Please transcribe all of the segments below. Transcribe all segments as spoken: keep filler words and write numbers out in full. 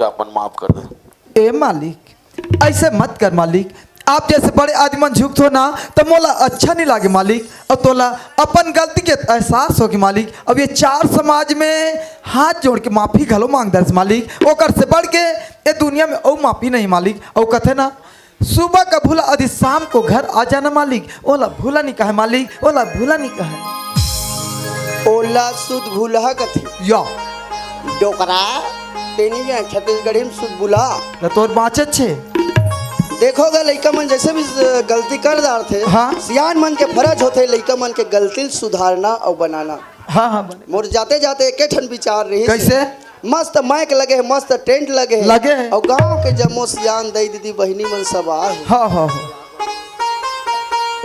आपन माफ कर दे। ए मालिक, ऐसे मत कर मालिक। आप जैसे बड़े आदमी मन झुकथो ना, त मोला अच्छा नहीं लागे मालिक। अउ तोला अपन गलती के एहसास होगे मालिक। अब ये चार समाज में हाथ जोड़ के माफी घलो मांग दस मालिक। ओकर से बढ़ के ये दुनिया में अउ माफी नहीं मालिक। अउ कथे ना, सुबह का भूला अदि शाम को घर आ जाना मालिक। ओला भूला नहीं कहे मालिक, ओला भूला नहीं कहे। ओला सुध भूलहा कथे। या। डोकरा, तेनी के छत्तीसगढ़ी में सुध भूला। त तोर बाँचे छे। देखो गा, लइका मन जैसे भी गलती कर डारथे, हाँ। सियान मन के फरज होथे लइका मन के गलती ल सुधारना अउ बनाना। हाँ, हाँ, बने। मोर जाते जाते एके ठन विचार रहिस। कैसे? मस्त माइक लगे हे, मस्त टेंट लगे हे। लगे हे। अउ गांव के जम्मो सियान दई दीदी बहिनी मन सब आए हे। हाँ, हाँ, हाँ।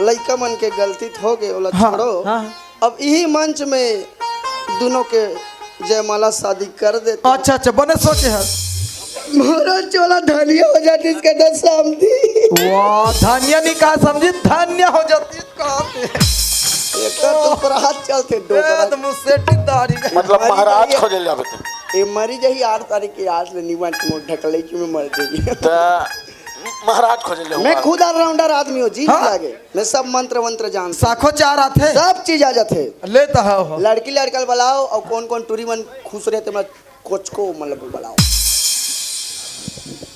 लइका मन के गलती त हो गए, ओला हाँ, छोड़ो। हाँ। अब इही मंच में दुनों के जयमाला शादी कर देते। अच्छा, अच्छा, बने सोचे हस। मोरो चोला धनिया हो जाती इसके दस समधी। वाह, धनिया नहीं कहा समधी, धन्य हो जाती कहा थे। एकर तो प्रहार चलते ए, डोकरा। तो मुसेटी दाढ़ी। मतलब मरी महाराज जाइए। खोजे ले आवे थे। ए, मरी जाही आठ तारीख के आज ले निमन मोर ढकलैकी में मर जाइए। त महाराज खोजे ले मैं हुआ। खुद ऑलराउंडर आदमी हूँ, जी हाँ। लागे। मैं सब मंत्र वंत्र जानता हूँ। साखो चार आथे। सब चीज आ जाथे। ले त हव, हव। लड़की लड़का ल बुलाओ अउ कौन कौन टूरी मन खुश रहे तेमन कोचको मतलब बुलाओ।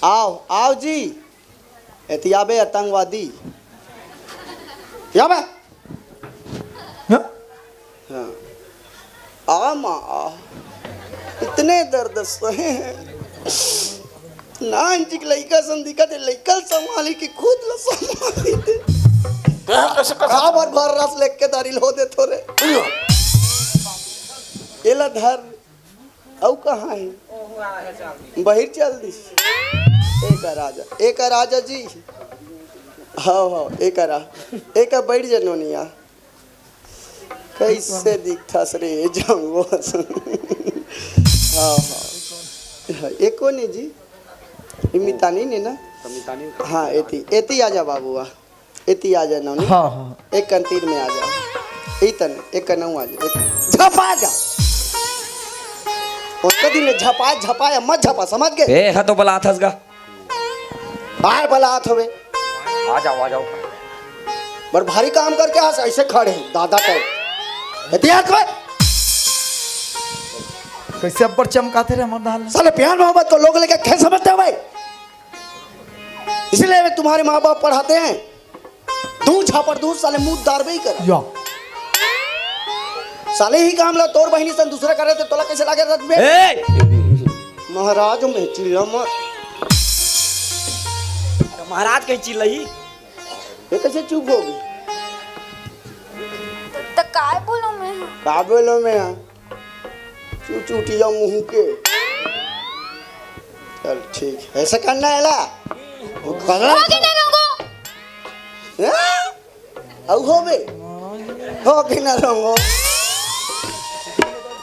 आओ, आओ जी। एतियाबे आतंकवादी। याबे। हाँ? हाँ। आ माँ, आ। इतने दर्द सहे हैं। नान जी के लइका सन दिखत हे, लइका ल संभाली कि खुद ल संभाली दे। तें कैसे कर सकत? भर भर रस लेके दारी लो दे थोरे। एला धर। अउ कहाँ हे? बहिर चल दिस। एक राजा, एक राजा जी। हव, हव, एक रा-, एक बैठ जा नोनिया। कैसे दिखथस रे जंगो असन। हाँ, हाँ। एको नहीं जी। ई मितानी ने ना? हाँ, एती, एती आजा बाबू, आ। एती आजा नौनी। हाँ, हाँ। एक कन तीर में आजा। ई तन, एक कन आ जा। एक झपा जा। ओतका दिन ले झपा, झपा या मत झपा, समझ गए? ए, हा तो बलात हस गा। बाहर बलात हवे। आ जाओ, आ जाओ। बड़ भारी काम करके आज ऐसे खड़े हैं, दादा टाइप। एतिहास में कैसे अब्बड़ चमकाते रे हमर दाल। साले प्यार मोहब्बत को लोग लेके खेल समझते हो भाई? इसीलिए वे तुम्हारे माँ बाप पढ़ाते हैं, दू झापड़ दू साले मुंह दारबे ही कर। या। साले ही काम ला तोर बहिनी सन दूसरा करे ते तोला कैसे लागे रख बे? ए! महाराज में चिल्ला मत। तो महाराज कहीं चिल्लही? ये कैसे चुप हो गई? त, त काय बोलो मैं? का बोलो मैं? चुचुटिया मुंह के। चल ठीक है, ऐसा करना है ला। वो करना हो गया ना रंगो। हाँ? अउ होबे? हो गया ना रंगो।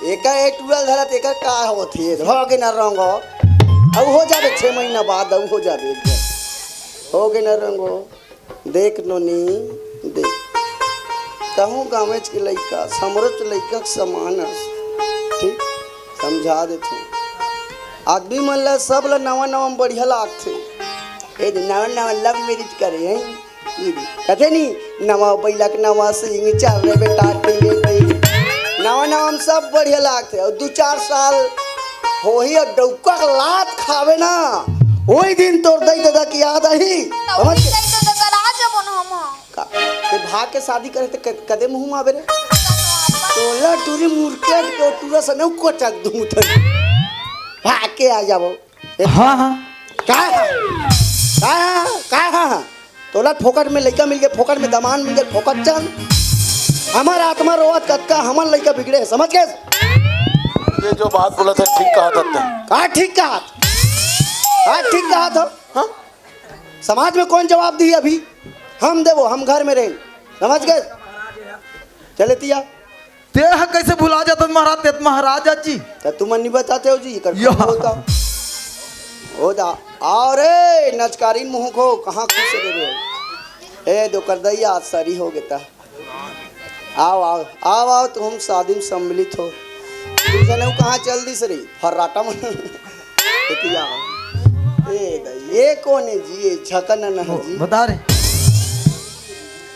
एका ए टूरल धरत एकर का होत हे? हो गया ना रंगो। अउ हो जाबे छह महीना बाद, अउ हो जाबे एक बार। हो गया ना रंगो। देख नोनी, देख, तहूँ गाँवेच के लइका, हमरोच लइका के समान अस, ठीक? समझा देथों। आदमी मन ला, सब ला नवा नवा में बढ़िया लागथे। ए दे, नवा नवा लव मैरिज करे हैं, ये दे, कथे नहीं, नवा बैला के नवा सिंग चल रे बेटा, टिंगे टिंग। नवा नवा में सब बढ़िया लागथे, अउ दू चार साल होही अउ डौका के लात खावे ना, ओही दिन तोर दई ददा के याद आही। तब समझ भी गए? दई ददा करा जबो न हम। का? ते भाग के शादी करे ते क-, कदे मुंह में आवे रे? तोला टूरी मुर्के के टूरा सने कोचक दूं तन। भाग के आ जाबो। ए, हाँ, हाँ। का? का? का? का? तोला फोकट में लइका मिल गए, फोकट में दमान मिल गए, फोकट चल। हमार आत्मा रोवत कतका, हमार लइका बिगड़े हे, समझ गए? ये जो बात बोला था, ठीक कहा था तैं। का ठीक कहा? का ठीक कहा था? हाँ? समाज में कौन जवाब दी अभी? हम देबो, हम घर में रहे, समझ गए? चले तिया। तेह कैसे भुला जाता महाराज, ते महाराज जी? त तुमन नहीं बताते हो जी, कर यो। होता। होता। अरे, नचकारीन मुंह को, कहाँ खुश हो गए? ए, दो कर दैया, आज सरी हो गया। आओ, आओ, आओ, आओ, तुम शादी में सम्मिलित हो। तुम जने कहाँ चल दिस रे? फर्राटा मन। ए दई, ये कोन हे जी? ये झकन न जी। बता रे।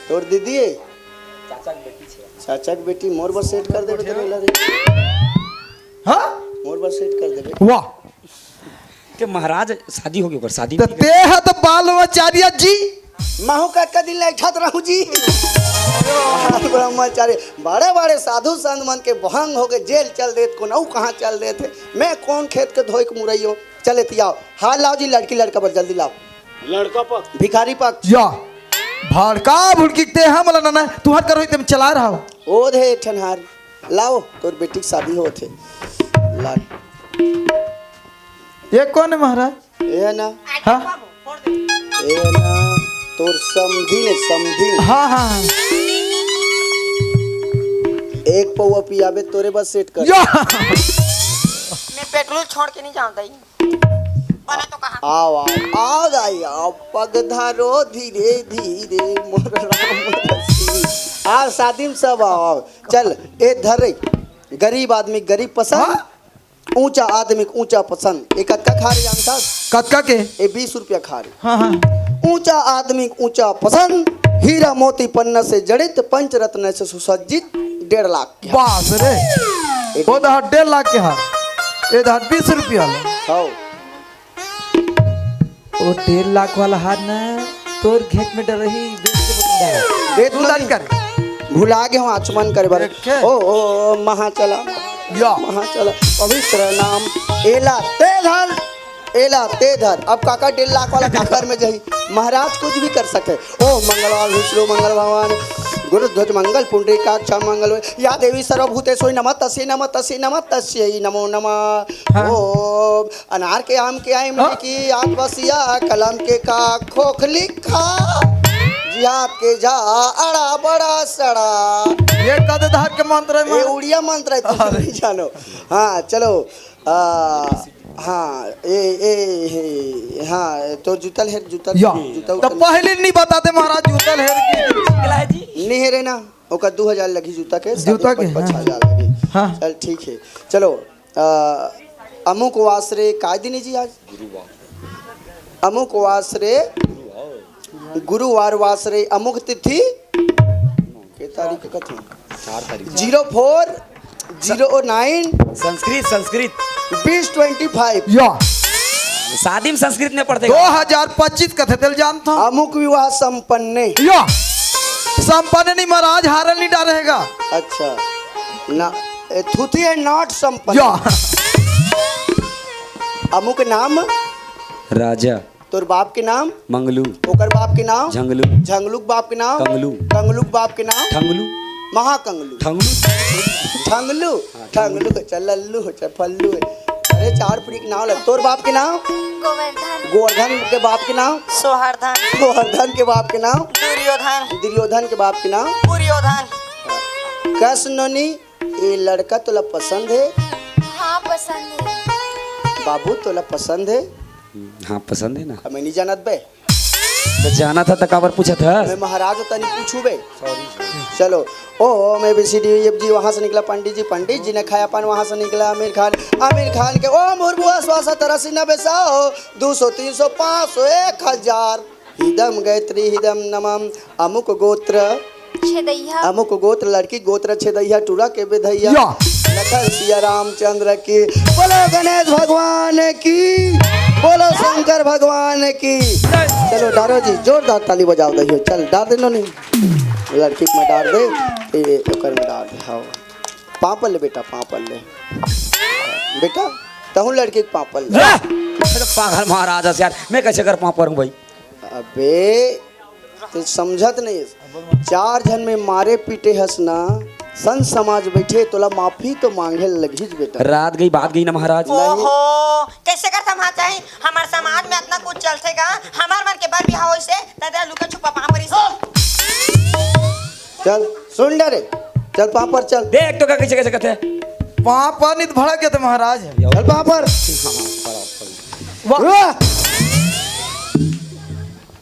तोर दीदी हे? चाचा के बेटी छे। चाचा के बेटी मोर बर सेट कर देबे तो रे। हाँ? मोर बर सेट कर देबे। वाह। के महाराज शादी हो गई ओकर, शादी त ते ह त बाल आचार्य जी। महू कतका दिन ले अइठत रहूं जी। बाल ब्रह्मचारी, बड़े बड़े साधु संत मन के भंग होके जेल चल देत, कोनो कहाँ चल देत हे। मैं कोन खेत के धोई के मुरई हो? चल एती आओ, हार लाओ जी, लड़की लड़का बर जल्दी लाओ। लड़का पक्ष। भिखारी पक्ष। या, भड़का भुड़की ते हम ला ना, तुहर करो इतने चला रहा हो। ओ दे ठनहार, लाओ, तोर बेटी के शादी होत हे। ला। ये कोन हे महाराज? ये ना। हाँ? ये ना, तोर समधी ने, समधी। हाँ, हाँ, हाँ। एक पौवा पियाबे तोरे बस सेट कर। या! मैं पेट्रोल छोड़ के नहीं जानता ही। बना तो कहा। आओ, आओ, आओ दाई, आओ, पग धरो धीरे धीरे, मोर राम रसी। आओ, शादी में सब आओ, आओ। चल, ए धर रे, गरीब आदमी गरीब पसंद, हाँ? ऊंचा आदमी के ऊंचा पसंद। ए कतका खारे जानथस? कतका के? ए बीस रुपया खारे। हाँ, हाँ। ऊंचा आदमी के ऊंचा पसंद, हीरा मोती पन्ना से जड़ित, पंचरत्न से सुसज्जित, डेढ़ लाख के। बाप रे। ए ओ दहर डेढ़ लाख के हार, ए दहर बीस रुपया ले। हौ। ओ डेढ़ लाख वाला हार ना तोर घेंच में डरही, बेच के बता। दे तू तू दान दान कर। भुला गे हूँ आचमन करे बर। देखे? ओ, ओ, ओ, महा चला। या। महा चला। पवित्र नाम एला ते धर, एला ते धर। अब काका डेढ़ लाख वाला काकर में जही। महाराज कुछ भी कर सके। ओ मंगलवार विष्णु मंगल भगवान, गुरु ध्वज मंगल पुंडरीकाक्ष मंगल, या देवी सर्वभूतेशो नमः तस्यै नमः तस्यै नमः तस्यै नमो नमः। हाँ। ओम अनार के आम के आम हाँ? की याद बसिया कलम के का खोखली खा जिहाद के जा अड़ा बड़ा सड़ा। ये कद धार के मंत्र है ये माँ? उड़िया मंत्र है, तुम अरे। नहीं जानो। हाँ, चलो। आ, हाँ, ए, ए, ए, हाँ, तो जूतल है, जूतल, या। जूता तो उतल। पहले नहीं बताते महाराज, जूतल है कि नहीं है रे ना, ओकर दू हजार लगी जूता के, जूता साढ़े के, पाँच, पाँच हाँ। हजार लगी। हाँ। चल, ठीक है, चलो। अ, अमुक वासरे काय दिन जी आज? गुरुवार। अमुक वासरे गुरुवार। गुरुवार वासरे अमुक तिथि के तारीख कथी? चार तारीख। जीरो फोर जीरो नाइन संस्कृत, संस्कृत। बीस ट्वेंटी फाइव। या। शादी में संस्कृत में पढ़ते दो हजार पच्चीस कथे तेल जानता हूँ। अमुक विवाह संपन्न। या। संपन्न नहीं महाराज, हारल नहीं डालेगा। अच्छा। ना, ए, थुथी है not संपन्न। या। अमुक नाम राजा। तोर बाप के नाम? मंगलू। ओकर बाप के नाम? झंगलू। झंगलू के बाप के नाम? कंगलू। कंगलू के बाप के नाम? ठंगलू। महाकंगलू। ठंगलू। ठंगलू। हाँ, ठंगलू, चलल्लू, चफल्लू। अरे चार पुरी के नाम ल-, तोर बाप के नाम? गोवर्धन। गोवर्धन के बाप के नाम? सोहरधन। सोहरधन के बाप के नाम? दुर्योधन। दुर्योधन के बाप के नाम? पुर्योधन। कस नोनी, ए लड़का तोला पसंद है? हाँ, पसंद है। बाबू तोला पसंद है? हाँ, पसंद है ना। अब मैं नहीं जानत बे। तो जाना था तो काबर पूछा था? मैं महाराज होता नहीं पूछू बे। चलो, ओम A B C D F G वहां से निकला पंडित जी, पंडित जी ने खाया पान वहां से निकला आमिर खान, आमिर खान के ओम भूर्भुवः स्वः तथा तदसि न बेसा हो, दो सौ, तीन सौ, पाँच सौ, एक हजार। हिदम गायत्री हिदम नमम। अमुक गोत्र छेदैया। अमुक गोत्र लड़की गोत्र छेदैया टूरा के बेधैया। या। लखन सिया रामचंद्र की। बोलो गणेश भगवान की। बोलो शंकर भगवान की। चलो डारो जी, जोरदार ताली बजाओ दहियो। चल डार दे नोनी। लड़की में डार दे। ए, ओकर में डार दे। हाँ। पाँव पर ले बेटा, पाँव पर ले। बेटा, तहूँ लड़की के पाँव पर ले। अरे पागल महाराज हस यार, मैं कैसे कर पाँव पर हूँ भाई? अबे, तू समझत नहीं। चार झन में मारे पीटे हस ना, संत समाज बैठे, तोला माफी तो मांगे लगिस बेटा। रात गई, बात गई ना महाराज। नहीं। ओहो, कैसे कर समाज चाही? हमार समाज में इतना कुछ चलथे का? हमार मन के बर बिहाव होइसे, तदा लुका छुपा पाँव परिस। चल, सुन डरे, चल पाँव पर चल। देख तो का कैसे, कैसे कहते हैं? पाँव पर नहीं तो भड़क गए थे महाराज। चल पाँव पर। वाह। वाह।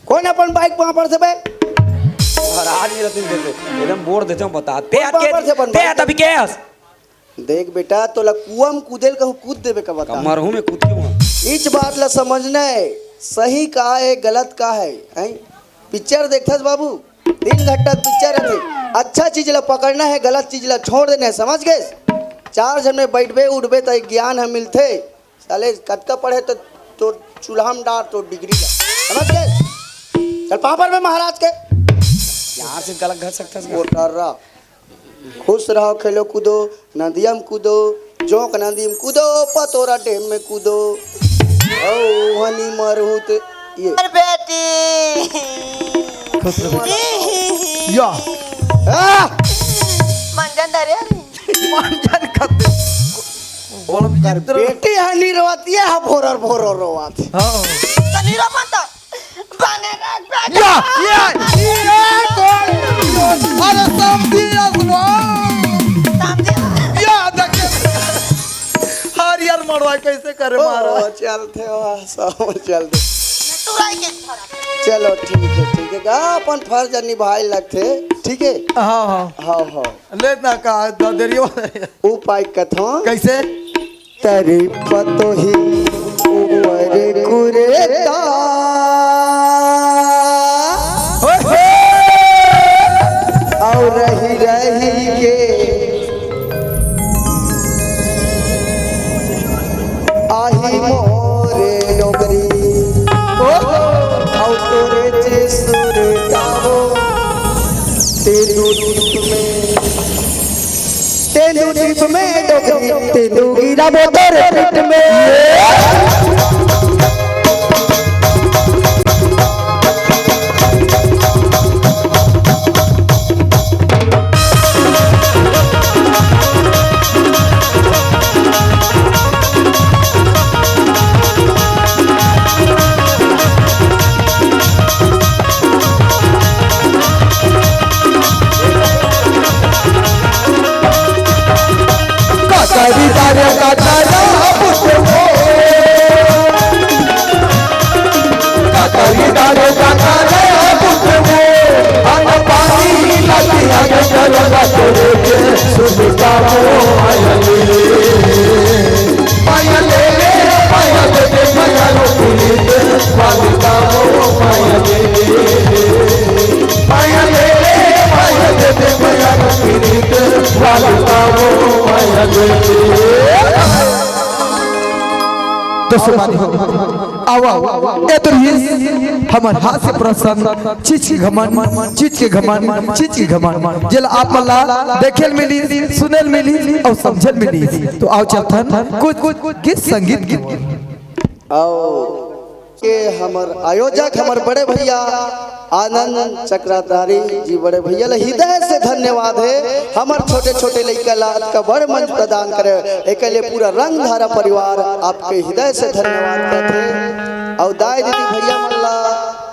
कोन अपन बाइक पाँव पर से बे? महाराज मेरा दिल देते, एकदम बोर देते हो, बता। ते कोन आके, पाँव पर से अपन ते बाइक? तभी के हस? देख बेटा, तोला कुआं में कूदेल कहूँ कूद देबे का बता। कमर हूँ मैं कूद के वहाँ। इच बात ला समझना है, सही का है, गलत का है, हैं? पिक्चर देखथस बाबू, तीन घंटा पिक्चर है, अच्छा चीज ला पकड़ना है, गलत चीज ला छोड़ देना है, समझ गए? चार झन में बैठबे उठबे त ज्ञान ह मिलथे। साले कतका पढ़े तो तोर चूल्हा में डार तोर डिग्री ला, समझ गए? चल पापड़ में महाराज के। यार से गलत घर सकता है। वो डर रहा। खुश रहो, खेलो कूदो, नदिया में कूदो, जोंक नदी में कूदो, पतोरा डैम में कूदो। ओ हनी मरहू ते ये। अरे बेटी। खुश रहो। या। आ! मंजन धरे अरे। मंजन खत्ते। बोल कर बेटी हनी रोवत ये हा भोरर भोरर रोवत। हाँ। तनी रो मत। बने रख बेटा। या, या, या, कौन? अरे समझी असलो। समझी। या, देख। हर यार मरवा कैसे करे ओ, मारा। चलते हो, सब चलते। तुरई के फरक। चलो, ठीक है, ठीक है। का अपन फर्ज निभाए लगते, ठीक है? हाँ, हाँ। हाँ, हाँ। ले ना का, द-, देरियो। उपाय कथो। कैसे? तरी पतोही ऊपर कुरेता। ओए होए! और रही रही के आही मोरे डोकरी। ओ, और तोरे जे सुरताओ, ते दूध में तेंदू टीप में डोकरी, तेंदू गिरा बोतर पीठ में। काकरी दारे काकरा पुत हो। काकरी दारे काकरा पुत हो। अन पानी लगिया के चलगा तोरे के सुनता हो आया ले। पाया ले ले, पाया ले ले, पाया रो पीले, पानी का हो पाया ले ले। पाया ले ले, पाया दे दे, पाया रो पीले, पानी का हो पाया ले ले। दोस्तों, बात हो। आओ, आओ, आओ। ए तो ये हमर हास्य प्रसंग, चीज के घमंड, चीज के घमंड, चीज के घमंड। जेला आप मन ला देखे ल मिली, सुने ल मिली और समझे ल मिली। तो आओ चलथन कुछ, कुछ गीत संगीत के। आओ के हमर आयोजक, हमर बड़े भैया आनंद चक्रधारी जी, बड़े भैया ला हृदय से धन्यवाद है। हमर छोटे-छोटे लइका ला अतका बड़ मंच प्रदान करे, एकर ले पूरा रंगधारा परिवार आपके हृदय से धन्यवाद करथे। अउ दाई दीदी भैया मन ला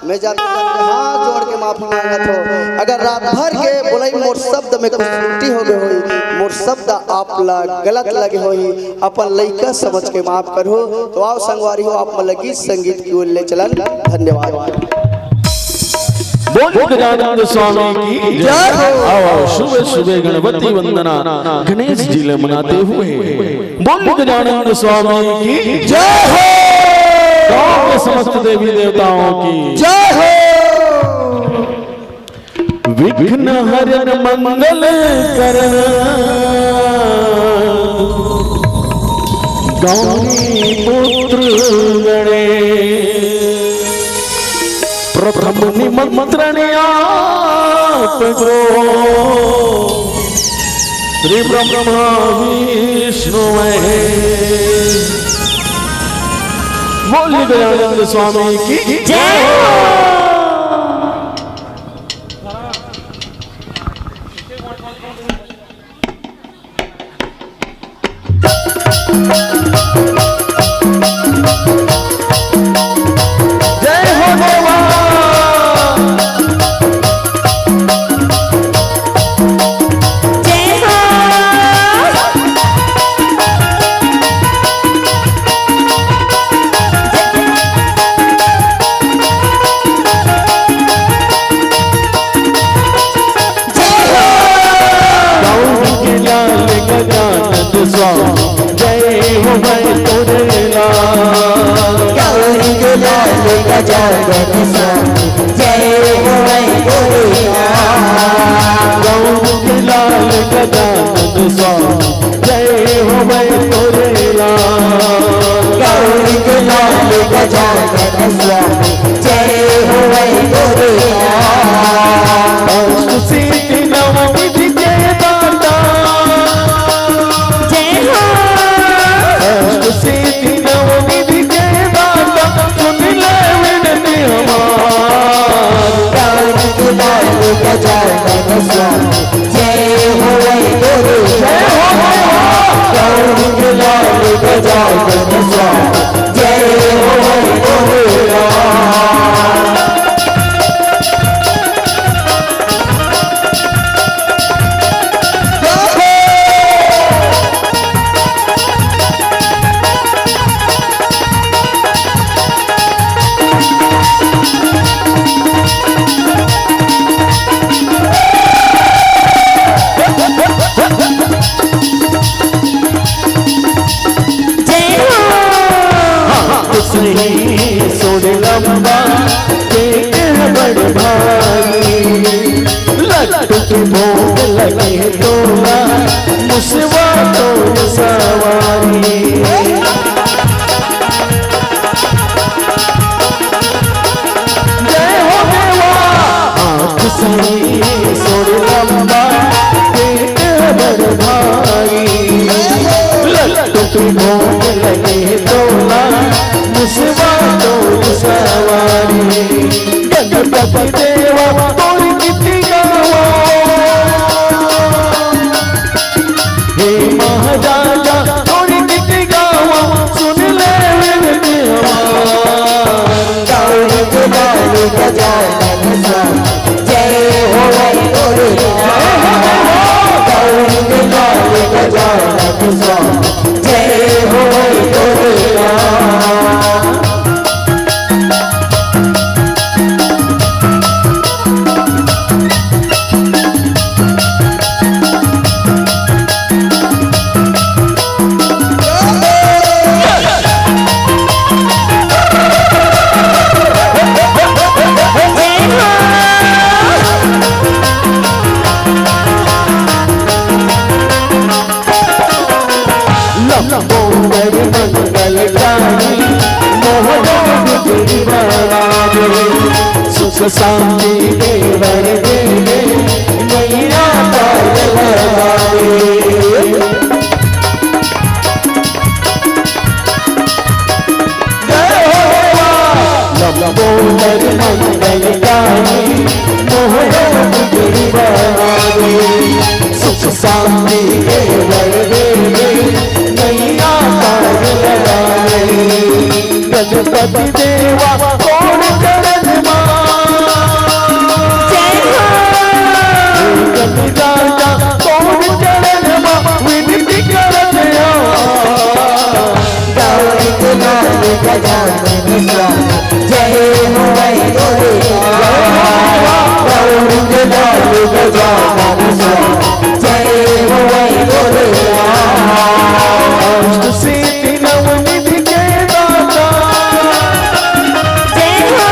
मैं जाते जाते हाथ जोड़ के माफी मांगत हो, अगर रात भर के बोलई मोर शब्द में कुछ त्रुटि हो गए होही, मोर शब्द आप ला गलत लगे होही, अपन लइका समझ के माफ करहू। तो आओ संगवारी हो, आप मन ला गीत संगीत की ओर ले चलन। धन्यवाद। बोल गजानंद स्वामी की जय हो। आओ, आओ, सुबह सुबह गणपति वंदना, गणेश जी ले मनाते हुए। बोल गजानंद स्वामी की जय हो। गांव के समस्त देवी देवताओं की जय हो। विघ्न हरन मंगल करन गौरी पुत्र गणेश। प्रथम निमंत्रण आपको श्री ब्रह्मा विष्णु महेश। बोलिए दयानंद स्वामी की जय हो। जय हो देवा। जय हो। लाल गजानन स्वामी, जय हो भोलेनाथ। गौर के लाल गजानन स्वामी, जय हो भोलेनाथ। गौर के लाल गजानन स्वामी, जय हो भोलेनाथ। अष्ट सिद्धि नव निधि के दाता। जय हो। अष्ट सिद्धि नव निधि के दाता, सुन ले विनती हमार। गौर के लाल गजानन स्वामी, जय हो भोलेनाथ। जय हो, जय हो। गौर के लाल गजानन स्वामी, जय हो भोलेनाथ। जय हो। हाथ सही सुन लंबा, पेट है बड़ भारी। लड्डू के भोग लगे तोला, मुसवा तो सवारी। जय हो देवा। हाथ सही सुन लंबा, पेट बड़ भारी। लड्डू की भोग लगे तोला, मुसवा तो सवारी। गणपति देवा तोर गीत गावा। हे महाराजा, थोड़ी गीत गावा, सुन ले विनती हमार। गौर के लाल गजानन स्वामी, जय हो भोलेनाथ। गौर के लाल गजानन स्वामी, जय हो भोलेनाथ। लंबोदर मंगलकारी, मोहन गुजरी बराबर। सुख शांति देवर देवे, मैया पार लगावे। जय हो देवा। लंबोदर मंगलकारी, मोहन गुजरी बराबर। सुख शांति देवर देवे, मैया पार लगावे। गणपति देवा तोर चरण मा। जय हो। गणपति राजा तोर चरण मा, विनती करत आ। गौर के लाल गजानन स्वामी, जय हो भोलेनाथ। गौर के लाल गजानन स्वामी, जय हो भोलेनाथ। अष्ट सिद्धि नव निधि के दाता। जय हो।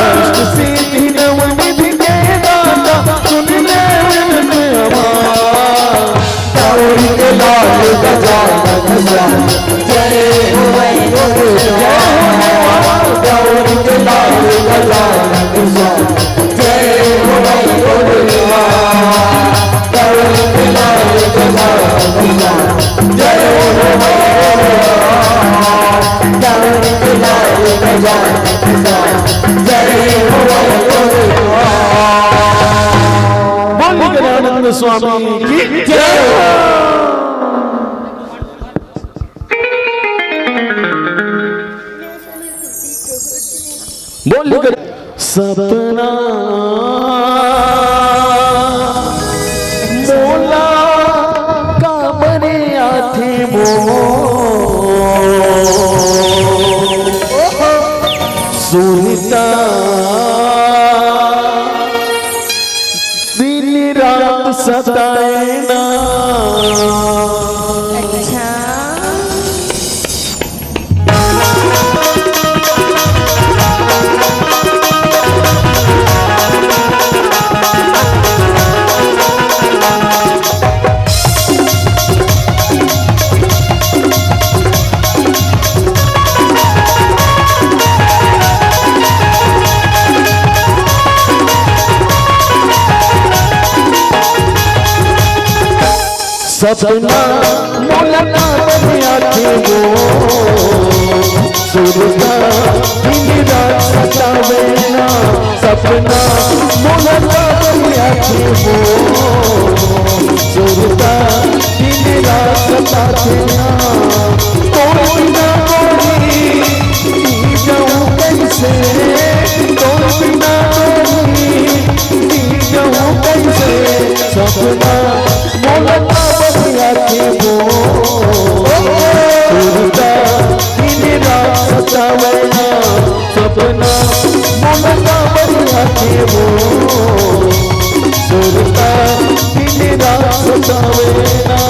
अष्ट सिद्धि नव निधि के दाता, सुन ले विनती हमार। गौर के लाल गजानन स्वामी, जय हो भोलेनाथ। जय हो देवा। गौर के लाल गजानन स्वामी, जय हो भोलेनाथ। गौर के लाल गजानन स्वामी, जय हो भोलेनाथ। गौर के लाल गजानन स्वामी, जय हो भोलेनाथ। बोल गजानन स्वामी की जय। बोल कर सपना मोला काबर आथे मोर सुनता दिन रात सताए ना। अच्छा। सपना मोला काबर आथे वो, सुरता दिन रात सतावे ना। सपना मोला काबर आथे वो, सुरता दिन रात सतावे ना। तोर बिना गोरी जी जाऊं कैसे, तोर बिना गोरी जी जाऊं कैसे। सपना मोला काबर आथे वो, सुरता दिन रात सतावे ना। सपना मोला काबर आथे वो, सुरता दिन रात सतावे ना।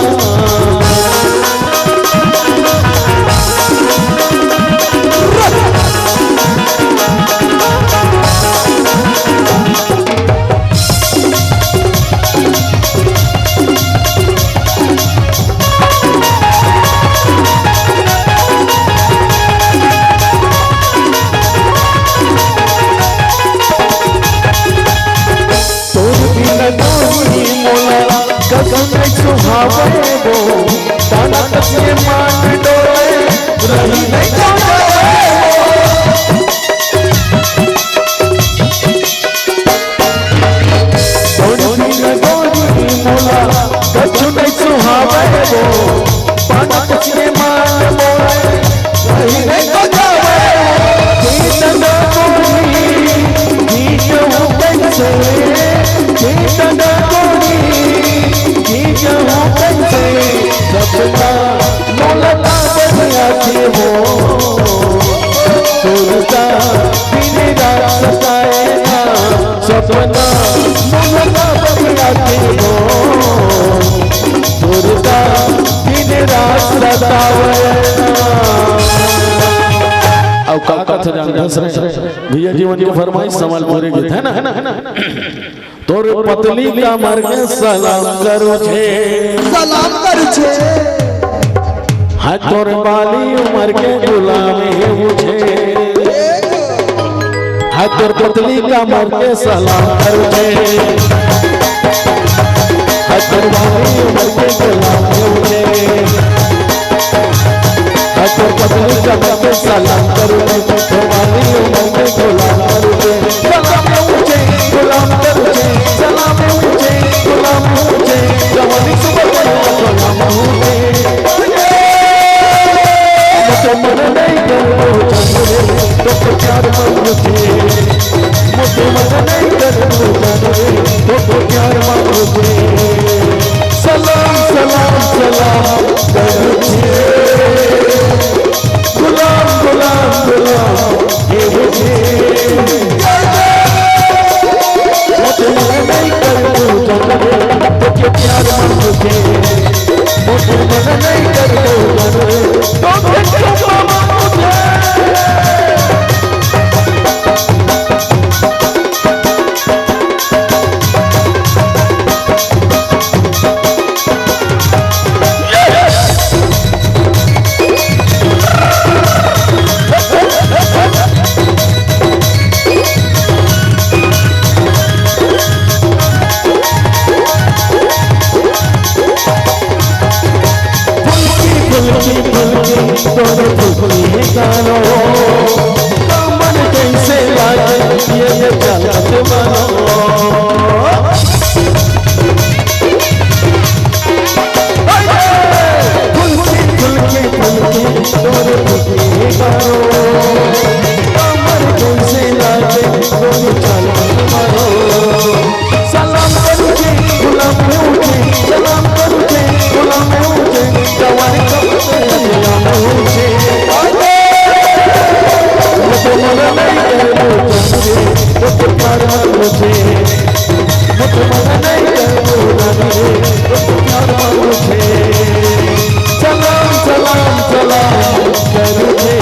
तोर बिना गोरी मोला कसम सुहावे वो, ताना कसम मान डोले, रही नहीं तो जावे वो। तोर बिना गोरी मोला कछु नहीं सुहावे वो, पाना कुछ ने मान मोरे, कहीं नहीं तो जावे वो। जीत ना गोरी, जी जाऊं कैसे, जीत ना गोरी, जी जाऊं कैसे। सपना मोला काबर आथे वो, सुरता दिन रात सतावे ना। सपना मोला काबर आथे वो, सुरता दिन रात सतावे ना। अउ का कथा जानथस रे? भैया जी मन के फरमाइश, सवाल पूरे गीत है ना, है ना, है ना? तोर पतली कमर के सलाम करूं छे। सलाम करूं छे। हाय तोर बाली उमर के गुलाम हे मुझे। हाय तोर पतली कमर के सलाम करूं छे। हाय तोर बाली उमर के गुलाम हे मुझे। हाय तोर पतली कमर के सलाम करूं छे। हाय तोर बाली उमर के गुलाम करूं छे। सलाम हे मुझे, गुलाम करूं छे। सलाम हे मुझे, गुलाम हे मुझे। जवानी सुबह करूं, सलाम हे मुझे। मोर मन नहीं करबो जाने, तोर प्यार मांगथे। मोर मन नहीं करबो जाने, तोर प्यार मांगथे। सलाम, सलाम, सलाम करूं छे। गुलाम, गुलाम, गुलाम हे मुझे। मोर मन नहीं करबो जाने, तोर प्यार मांगथे। मोर मन नहीं करबो जाने, तोर प्यार मांगथे। फुल्की, फुल्की, फुल्की, तोर फुल्की गानो। कमर कैसे लागे, ये, ये चलत मानो। फुल्की, फुल्की, फुल्की, तोर फुल्की गानो। कमर कैसे लागे, गोरी चलत मानो। सलाम करूं छे, गुलाम हे मुझे। सलाम करूं छे, गुलाम हे मुझे। जवानी कब से गुलाम हे मुझे। मोर मन नहीं करबो जाने, तोर प्यार मांगथे। मोर मन नहीं करबो जाने, तोर प्यार मांगथे। सलाम, सलाम, सलाम करूं छे।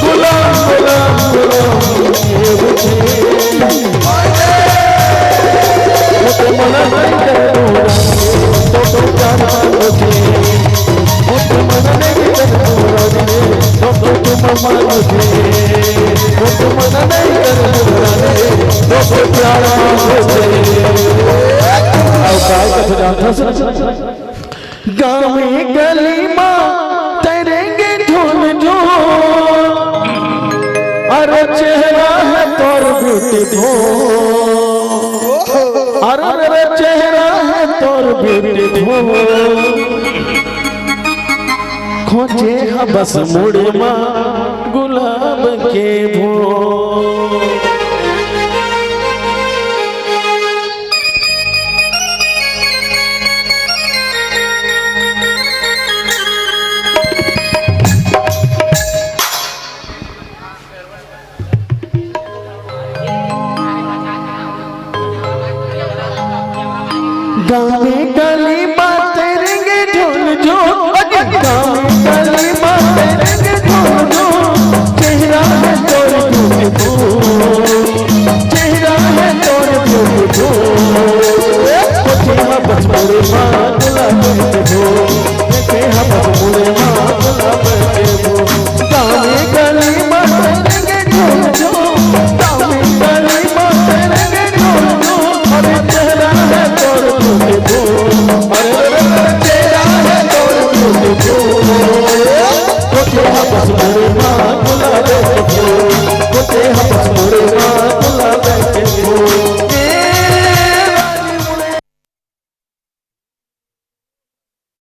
गुलाम, गुलाम, गुलाम हे मुझे। मोर मन नहीं करबो जाने, तोर प्यार मांगथे। मोर मन नहीं करबो जाने, तोर प्यार मांगथे। मोर मन नहीं करबो जाने, तोर प्यार मांगथे। काय कथा जानथस? गाँव गली मा तैरेंगे झुनझुन। अरे चेहरा है तोर beautiful। अरे रे चेहरा है तोर beautiful। खोजे ह बस मुड़ मा गुलाब के फूल। गाँव गली